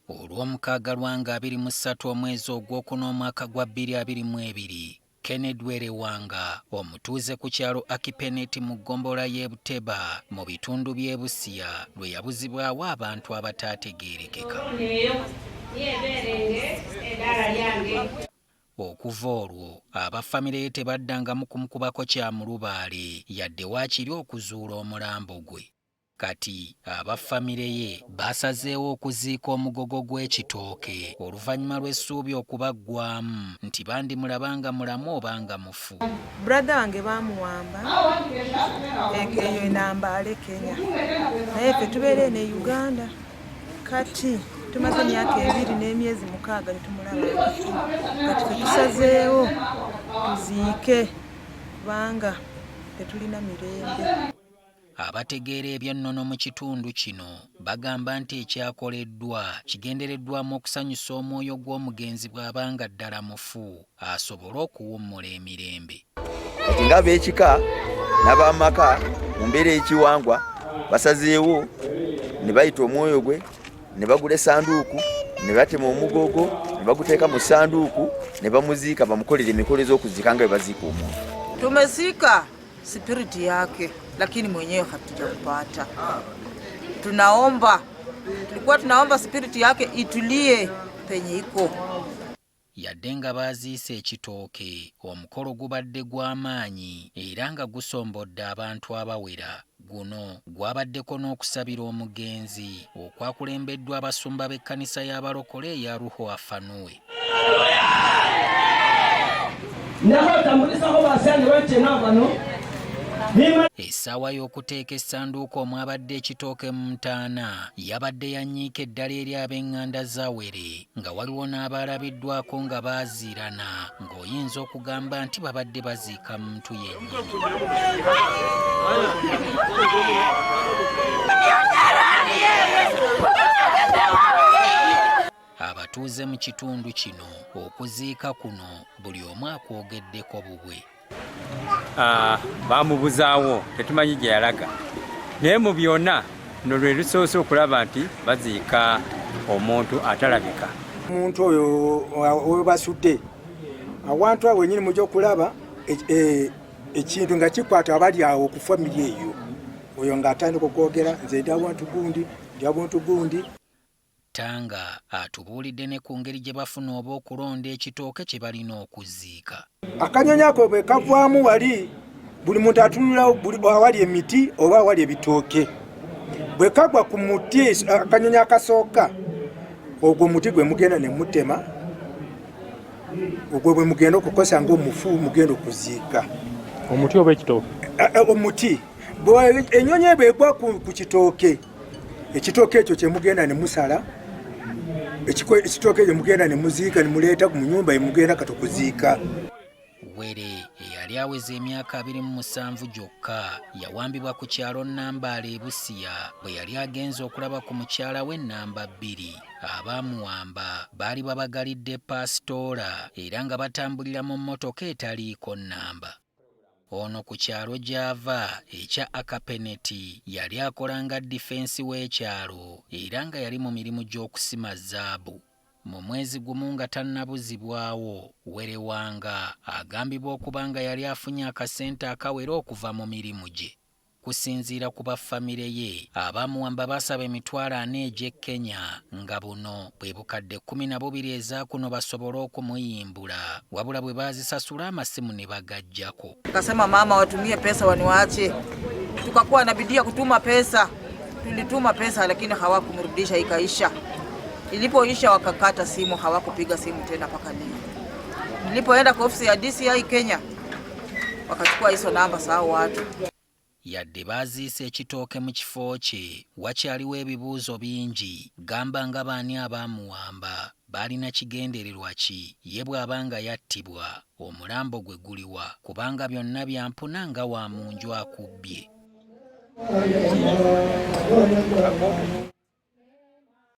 Olwomukaaga lwa nga 23 omwezi ogwokuna omwaka gwa 2022, Kennedy Werewanga omutuuze ku kyalo Akipeneti mu ggombolola y'e Buteba mu bitundu by'e Busia lwe yabuzibwawo abantu abataategeerekeka. Okuva olwo aba famire ye tebaddangamu kumukubako kya mulubaale yadde waakiri okuzuula omulambo gwe. Kati aba famire ye basazeewo okuziika omugogo gw'ekitooke oluvannyuma lw'essuubi okubaggwaamu nti bandimulaba nga mulamu oba nga mufu. Brother wange baamuwamba eyo e Nambaale Kenya, naye ffe tubeera eno e Uganda. Kati tumaze emyaka 2 n'emyezi 6 tetumulaba. Kati ffe tusazeewo tuziike kubanga tetulina mirembe. Abategeera ebyennono mu kitundu kino bagamba nti ekyakoleddwa kigendereddwamu okusanyusa omwoyo gw'omugenzi bw'aba nga ddala mufu asobole okuwummula emirembe. Kati ng'ab'ekika n'ab'amaka mu mbeera ey'ekiwangwa basazeewo ne bayita omwoyo gwe ne bagula essanduuku ne batema omugogo ne baguteeka mu ssanduuku ne bamuziika bamukolere emikolo ez'okuziika nga bwe baziika omuntu. Tumezika spiriti yake, lakini mwenyewe hatujampata. Tunaomba, tulikuwa tunaomba spiriti yake itulie penye iko. Yadde nga baaziise ekitooke, omukolo gubadde gwa maanyi era nga gusombodde abantu abawera. Guno gwabaddeko n'okusabira omugenzi okwakulembeddwa abasumba b'ekkanisa y'abalokole eya Ruho Afanuwe. Ndakhatambulisakho basani bachena bano. Essaawa y'okuteeka essanduuko omwabadde ekitooke mu ntaana yabadde yanyiika eddala eri ab'eŋŋanda za Were, nga waliwo n'abaalabiddwako nga baaziirana ng'oyinza okugamba nti babadde baziika muntu yennyini. Abatuuze mu kitundu kino okuziika kuno buli omu akwogeddeko bubwe. Bamubuzaawo, tetumanyi gye yalaga, naye mu byonna no lwe lusoose okulaba nti baziika omuntu atalabika. Omuntu oyo webasudde awantu awo wenyini mujja okulaba ekintu nga kikwata abali awo ku famire eyo, oyo ng'atandika okwogera, "Nze ndi awantu gundi, ndi awantu gundi." Tanga atubuulidde ne ku ngeri gye bafuna oba okulonda ekitooke kye balina okuziika. Akanyonyi ako bwe kavaamu wali, buli muntu atunula buli awali emiti oba awali ebitooke. Bwe kagwa ku muti akanyonyi akasooka, ogwo omuti gwe mugenda ne mutema, ogwo bwe mugenda okukosa ng'omufu mugenda okuziika. Omuti oba ekitooke? Omuti. Enyonyi ebwo egwa ku kitooke, ekitooke ekyo kyemugenda ne musala, ekitooke ekyo mugenda ne muziika ne muleeta mu nyumba emugenda kati okuziika. Were eyali aweza emyaka 27 gyokka yawambibwa ku kyalo Nambaale e Busia bwe yali agenze okulaba ku mukyala we namba 2. Abaamuwamba baali babagalidde paasitoola era nga batambulira mu mmotoka etaliiko nnamba. Ono ku kyalo gy'ava ekya Akapeneti yali akola nga difensi w'ekyalo era nga yali mu mirimu gy'okusima zaabu. Mu mwezi gumu nga tannabuzibwawo, Werewanga agambibwa okuba nga yali afunye akasente akawera okuva mu mirimu gye. Kusinziira ku ba famire ye, abaamuwamba baasaba 400,000 egy'e Kenya nga buno bwe bukadde 12 eza kuno basobole okumuyimbula, wabula bwe baazisasula amasimu ne bagaggyako. Akasema mama watumie pesa waniwache. Tukakuwa na bidii ya kutuma pesa, tulituma pesa lakini hawakumrudisha, ikaisha. Ilipoisha wakakata simu, hawakupiga simu tena mpaka leo. Nilipoenda kwa ofisi ya DCI Kenya wakachukua hizo namba za hao watu. Yadde baaziise ekitooke mu kifo kye, wakyaliwo ebibuuzo bingi, gamba nga baani abaamuwamba, baalina kigendererwa ki, ye bw'aba nga yattibwa omulambo gwe guliwa, kubanga byonna byampuna nga wa mu nju akubbye.